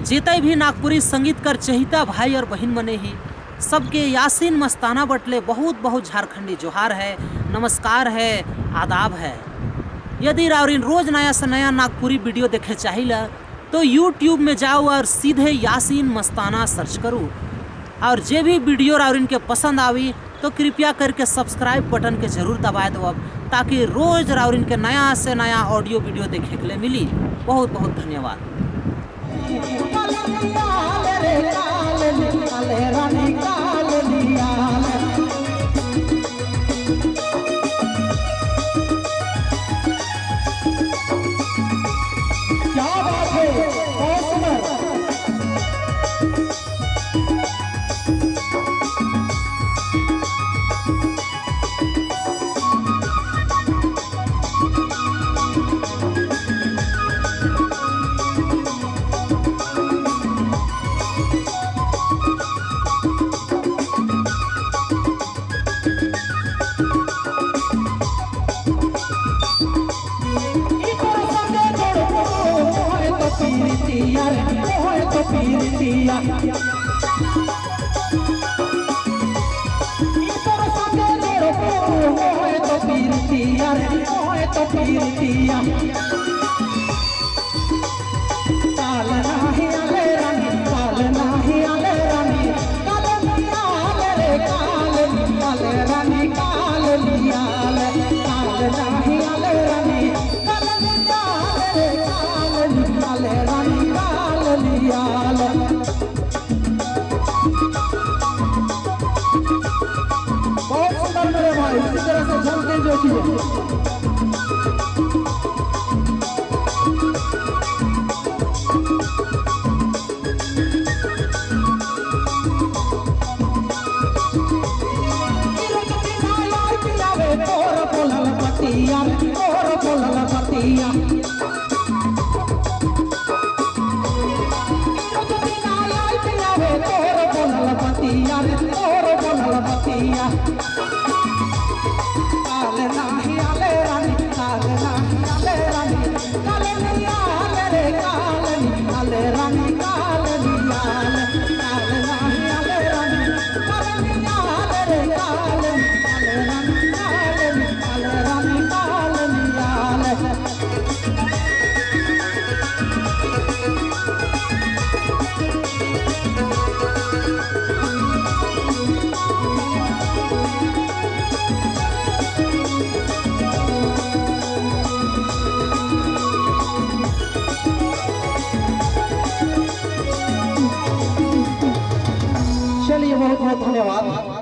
जेतई भी नागपुरी संगीत कर चहिता भाई और बहन मने ही सबके यासीन मस्ताना बटले बहुत बहुत झारखंडी जोहार है, नमस्कार है, आदाब है। यदि रावरिन रोज नया से नया नागपुरी वीडियो देखे चाहिए तो यूट्यूब में जाओ और सीधे यासीन मस्ताना सर्च करो और जे भी वीडियो रावरिन के पसंद आवी तो कृपया करके सब्सक्राइब बटन के जरूर दबाए दो अब, ताकि रोज रावरिन के नया से नया ऑडियो वीडियो देखे के लिए मिली। बहुत बहुत धन्यवाद। बहुत सुंदर मेरे भाई, इसी तरह से झल के जो की चलिए बहुत बहुत धन्यवाद।